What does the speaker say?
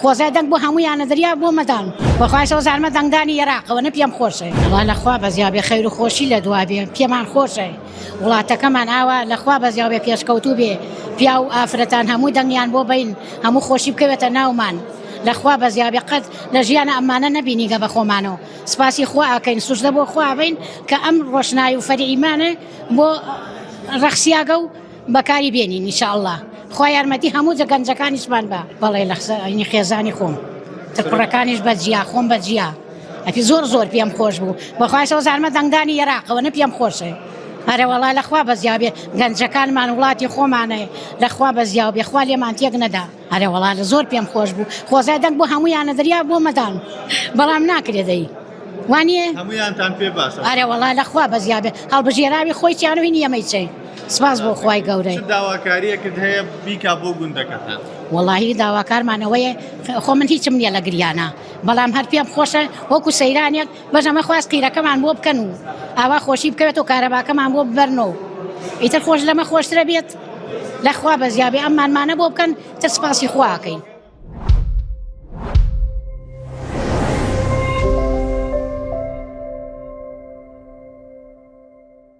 خۆزای دەنگ بۆ هەموویانە دریا بۆ مەدان بەخوای سەوزانمە دەنگدانی ئێراقەوە نە پێم خۆشە وەڵا لە خوا بەزیا بێ خەیر و خۆشی لە دوا بێ پێمان خۆشە وڵاتەکەمان ئاوا لە خوا بەزیا بێ پێشکەوتوو بێ پیاو و ئافرەتان هەموو دەنگیان بۆ بین هەموو خۆشی بکەوێتە ناومان لە خوا بەزیا بێ قەت لە ژیانە ئەمانە نەبینیگە بە خۆمانەوە سپاسی خوا ئەکەین سوژدە بۆ خوا بین کە ئەم ڕۆشنایی و فەرعیمانە بۆ ڕەخسیاگە و بەکاری بێنین ان شاء اللە خوا یارمەتی هەموو جە گەنجەکانیشمان بە بەڵێ لە خسەینی خێزانی خۆم تر کوڕەکانیش بە جیا خۆم بە جیا ئەکی زۆر زۆر پێم خۆش بوو بەخوای سەوزانمە دەنگدانی عێراقەوە نە پێم خۆشە ئەرە وەڵا لەخوا بەزیا بێ گەنجەکانمان وڵاتی خۆمانە لەخوا بەزیا بێ خوا لێمان تێک نەدا ئەرێ وەڵا لە زۆر پێم خۆش بوو خۆزای دەنگ بۆ هەموویانە دریا بۆ مەدان بەڵام ناکرێ دەی وانیە هەموویانتان پێ باشە ئەرێ وەڵا لە خوا بەزیا بێ هەڵبژێراوی خۆی چیانوی نیەمەی چەی سپاس بۆ خوای گەورەی چ داواکاریەکت هەیە بیکا بۆ گوندەکەتان؟ وەڵاهی داواکارمان ئەوەیە خۆ من هیچم نییە لە گریانە بەڵام هەر پێم خۆشە وەکو سەیرانێک بەس ئەمە خواست قیرەکەمان بۆ بکەن و ئاوا خۆشی بکەوێت و کارەباکەمان بۆ ببەرنەوە ئیتر خۆش لەمە خۆشترە بێت لەخوا بەزیابێ ئەم مانمانە بۆ بکەن تر سپاسی خواکەین.